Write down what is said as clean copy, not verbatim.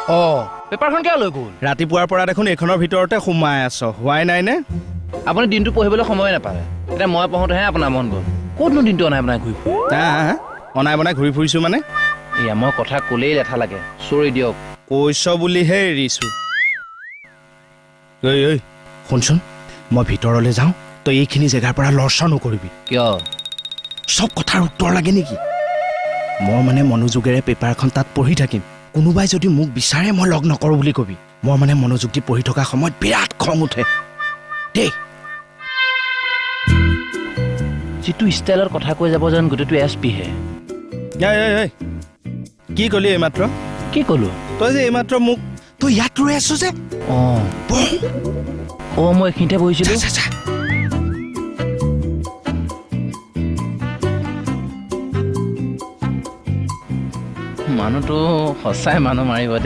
অঁ। পেপাৰখন কিয় লৈ গ'ল? ৰাতিপুৱাৰ পৰা দেখোন এইখনৰ ভিতৰতে সোমাই আছ, হোৱাই নাই নে? আপুনি দিনটো পঢ়িবলৈ সময় নাপালে, এতিয়া মই পঢ়োঁতেহে আপোনাৰ মন গ'ল। ক'তনো দিনটো অনাই বনাই ঘূৰি ফুৰে? হা হা, অনাই বনাই ঘূৰি ফুৰিছোঁ মানে? এয়া মই কথা ক'লেই লেঠা লাগে, চৰি দিয়ক। কৈছ বুলিহে এৰিছোঁ। ঐ ঐ শুনচোন, মই ভিতৰলৈ যাওঁ, তই এইখিনি জেগাৰ পৰা লৰচৰ নকৰিবি। কিয়? চব কথাৰ উত্তৰ লাগে নেকি? মই মানে মনোযোগেৰে পেপাৰখন তাত পঢ়ি থাকিম। কোনোবাই যদি মোক বিচাৰে মই লগ নকৰোঁ বুলি কবি। মই মানে মনোযোগ দি পঢ়ি থকা সময়ত বিৰাট খং উঠে দেই। যিটো ষ্টাইলত কথা কৈ যাব যেন গোটেইটো এছ পিহে। ঐ, কি ক'লি এইমাত্ৰ? কি ক'লো? তই যে এইমাত্ৰ মোক, তই ইয়াত ৰৈ আছ যে। অঁ। বহ। অঁ, মই এইখিনিতে বহিছিলোঁ। যা, যা, যা। মানুহটো সঁচাই মানুহ মাৰিব দেই।